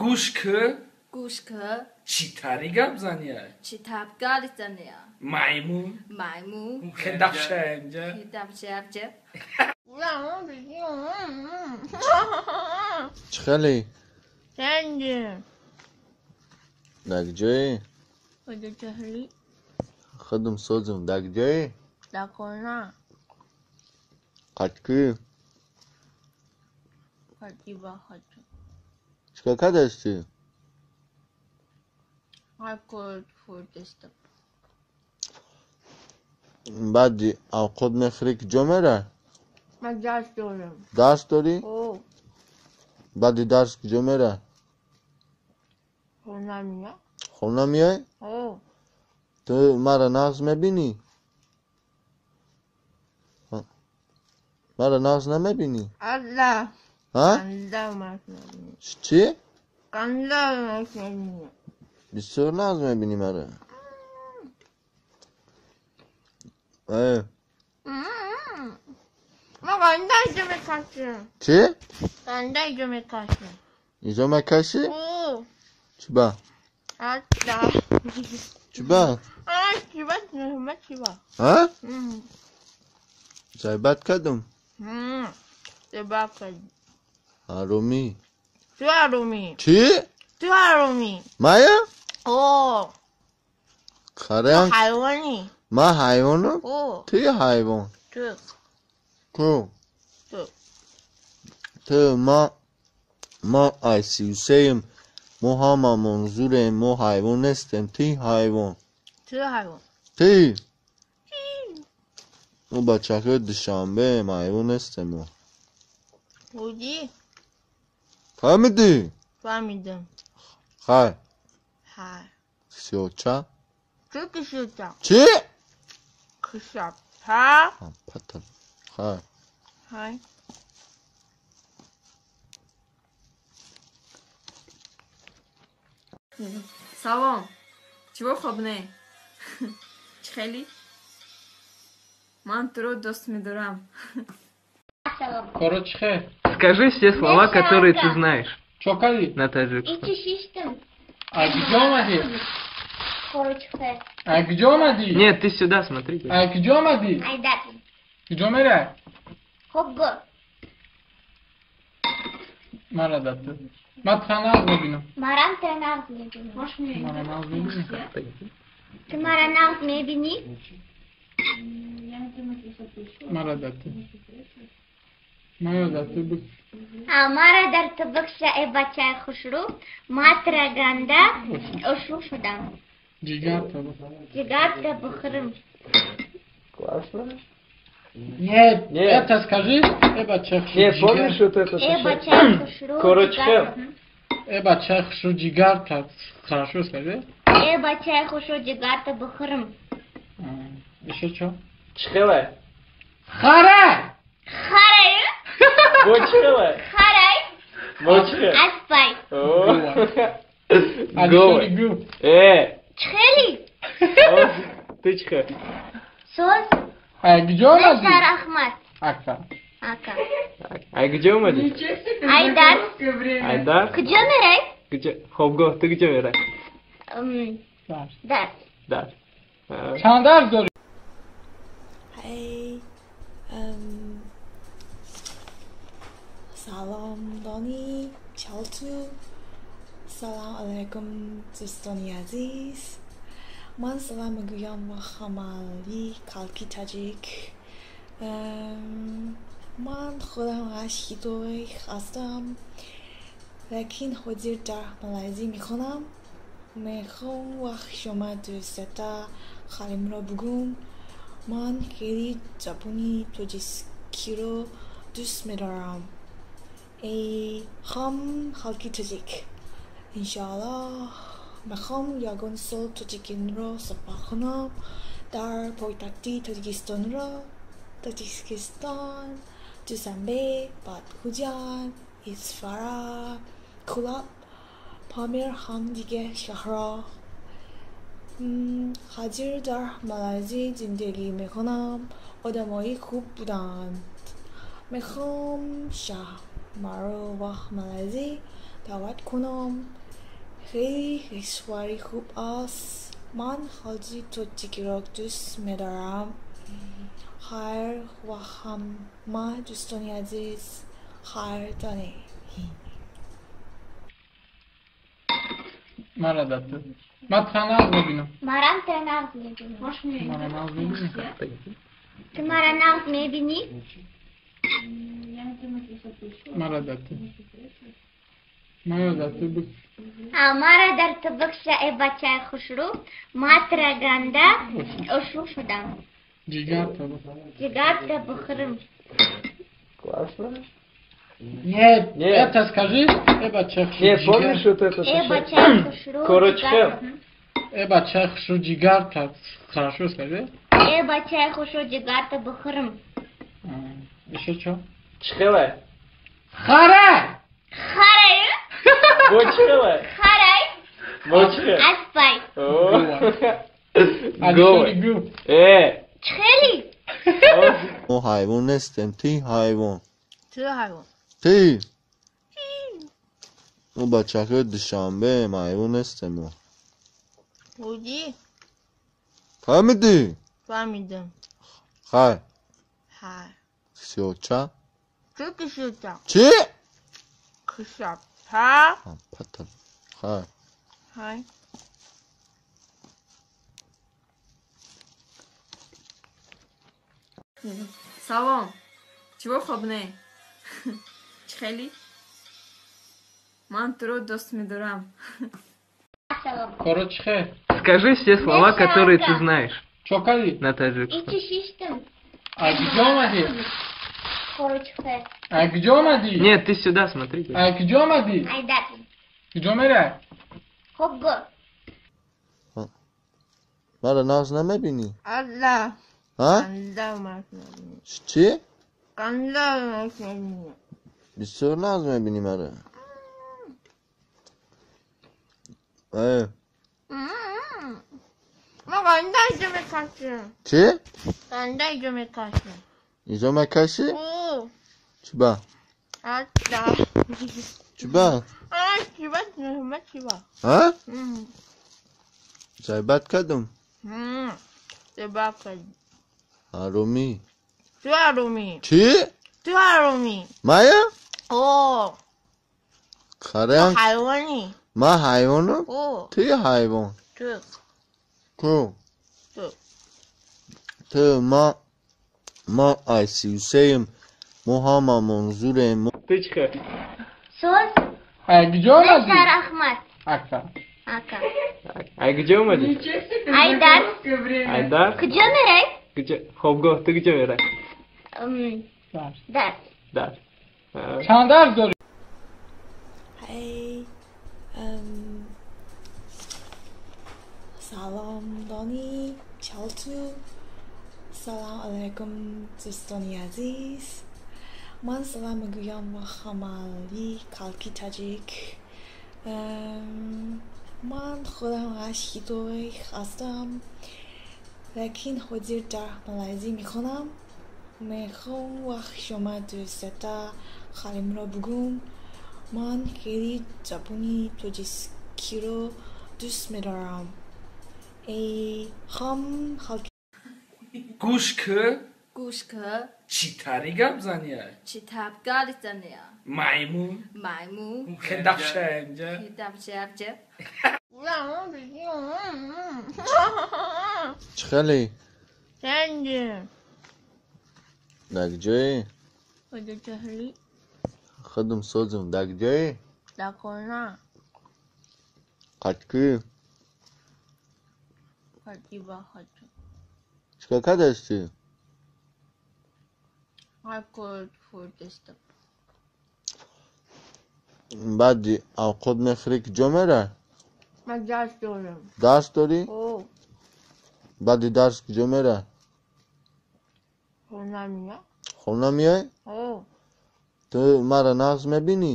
Гӯш кӣ. Гӯш кӣ. Чӣ тари гап занӣ? Чӣ тап гап занӣ? Маймун. Маймун. Хедапша инҷа. Хедапша инҷа. Чӣ хеле? Чанди. Дар ҷое? Чахли. Худам созам. Дар ҷое? Дар хона. Қаткӣ? Қатки ба хату. Чӣ кор кардастӣ? Ҳар хӯрдастам. Баъди авқот мехӯрӣ, куҷо мерай? Ман дарс дорам. Дарс дорӣ? О. Баъди дарс куҷо мерай? Хона меям. Хона меоӣ? О. Ту маро нағз мебинӣ? Маро нағз намебинӣ? Алла. Ҳа? Канда нағз мебинӣ. Чӣ? Канда нағз мебинӣ. Бисёр нағз мебинӣ маро? Э. Ман канда иҷо мекашам. Чӣ? Канда иҷо мекашам. Иҷо мекашӣ? О. Чӣ ба? Алла. Чӣ ба? А, чӣ ба, чӣ ба? Ҳа? Ғайбат кардам? Ғайбат кардӣ. Ҳаромӣ. Ту ҳаромӣ. Чӣ? Ту ҳаромӣ. Мая? О. Харам. Ту ҳайвонӣ. Ман ҳайвонам? О. Ту ҳайвон. Ту. Ку? Ту. Ту ма ай 33-ем. Мо ҳама манзурем, мо ҳайвон нестем. Ту ҳайвон. Ту ҳайвон. Ту. Мо бачаҳои Душанбеем, ҳайвон нестем мо. Будӣ? Фаҳмидӣ? Фаҳмидам. Хай. Хай. Кисёча? Чӣ кисёча? Чӣ? Кисёча. Пата. Хай. Хай. Салом. Чиво хоб не? Чӣ хели? Ман туро дӯст медорам. Короче, скажи все слова, которые ты знаешь. Чё кади? На таджикском. А где омади? А где омади? Нет, ты сюда смотри. А где омади? Где мерай? Мара дату. Ман туро нағз мебинам. Марам туро нағз мебинам. Мара нағз мебинӣ? Ту мара нағз мебинӣ? Мара дату. Мара дату бик. А мара дар ту бикша, э бачаи хушрӯ, ма туро ганда ошрӯ шудам. Ҷигар та бихӯрам. Ҷигар та бихӯрам. Классно. Нет, это скажи, э бачаи хушрӯ. Нет, помнишь вот это? Э бачаи хушрӯ. Короче. Э бачаи хушрӯ ҷигар та. Хорошо скажи. Э бачаи хушрӯ ҷигар та бихӯрам. Еще что? Чхеле. Харай! Харай? Бо чхеле? Харай. Бо чхе? Аспай. Голый. Э. Чхели? Ты чхе? Соз. А где омади? Ахмад. Ака. Ака. А где омади? Айдар. Айдар? Где мерай? Где? Хобго, ты где мерай? Дарс. Дарс. Чанд дарс дорӣ? Hey, салом Донӣ, чалту, салом алайкум дӯстони азиз. Ман салом мегӯям ба ҳамаи халқи таҷик. Ман худам аз Хитой ҳастам, лекин ҳозир дар Малайзия мехонам. Мехоҳам вақт шумо дӯстата халимро бугӯм. Ман хеле забони тоҷикиро дӯст медорам. Эй ҳам халқи тоҷик, иншоаллоҳ мехоҳам ягон сол тоҷикинро сафар кунам дар пойтахти Тоҷикистонро, Тоҷикистон, Душанбе, баъд Хуҷанд, Исфара, Кӯлоб, Помир ҳам дигар шаҳрҳо. ҳозир дар Малайзия зиндагӣ мекунам. Одамои хуб буданд. Мехоҳам шаҳрмаро ва Малайзия даъват кунам. Хеле кишвари хуб аст. Ман халқи тоҷикиро дӯст медорам. Хайр ва ҳама дӯстони азиз, хайр донед. Мара да ту. Ма тра нағз мебинам. Марам тра нағз мебинӣ. Мара нағз мебинӣ? Ту мара нағз мебинӣ? Мара да ту. Мара да ту бу. Мара дар ту бикша, э бачаи хушрӯ, ма тра ганда ошӯ шудам. Ҷигар та бу. Ҷигар та бихӯрам. Классно. Нет, Нет. это скажи, э бачаи хушрӯ. Не, помнишь вот это? Э бачаи хушрӯ. Короче, Э бачаи хушрӯ ҷигар та хорошо скажи. Э бачаи хушрӯ ҷигар та бихӯрам. Еще что? Чхеле. Хара! Харай? Бо чхеле. Харай? Бо чхе. Аспай. Го. Э. Чхели? Мо ҳайвон нестем, ти ҳайвон. Ту ҳайвон. Ти. Мо бачаҳои Душанбеем, ҳайвон нестем мо. Будӣ? Фаҳмидӣ? Фаҳмидам. Хайр. Хайр. Кисёча? Чӣ кисёча? Чӣ? Кисёча. Патан. Хайр. Хайр. Салом. Чиво хоб не? Чӣ хелӣ? Ман туро дӯст медорам. Короче, хе. Скажи все слова, которые ты знаешь. Чё кади? На таджикском. Ичи шиштам. А где омади? Короче, хе. А где омади? Нет, ты сюда смотри. А где омади? Айдар. Где мерай? Хобго. Мара нағз намебинӣ? Алла. Ҳа? Ганда нағз мебинӣ. Чӣ? Ганда нағз мебинӣ. Бисёр нағз мебинӣ мара. Э. Ма ганда иҷо мекашем. Чӣ? Ганда иҷо мекашем. Иҷо мекашӣ? О. Чиба? Ата. Чиба? А, чиба, чиба, чиба. Ҳа? Зайбат кардам? Зайбат кардӣ. Ҳаромӣ. Ту ҳаромӣ. Чӣ? Ту ҳаромӣ. Мая? О. Харам. Ту ҳайвонӣ. Ман ҳайвонам? О. Ту ҳайвон. Ту. Ку? Ту. Ту ма айсиусеем. Мо ҳама манзурем. Ты чӣ? Соз? А где омади? Ахмад. Ака. Ака. А где омади? Айдар. Айдар? Куҷо мерай? Куҷо? Хобгоҳ, ту куҷо мерай? Дарс. Дарс. Дарс. Чанд дарс дорӣ? Ҳай. Салом Дони, Чалту. Салом алайкум дӯстони азиз. Ман салом мегӯям ба ҳамаи халқи таҷик. Ман худам аз Хитой ҳастам, лекин ҳозир дар Малайзия мехонам. Мехоҳам вақт шумо дӯстата Халимро бугӯм. Ман хеле забони тоҷикиро дӯст медорам. Эй ҳам халқи Гӯш кӣ? Гӯш кӣ? Чӣ тари гап занӣ? Чӣ таб гали занӣ? Маймун. Маймун. Хедапша инҷа. Хедапша инҷа. Чӣ хелӣ? Чанди. Дар ҷое? Куҷо чахлӣ? Худам созам. Дар ҷое? Дар хона. Қадкӣ? Қадки ба хача. Чикор кардастӣ? Алкоҳол хӯрдастам. Баъди авқот мехӯрӣ куҷо мерай? Ман дарс дорам. Дарс дорӣ? О. Баъди дарс куҷо мерай? Хона меоям. Хона меоӣ? О. Ту маро нағз мебинӣ?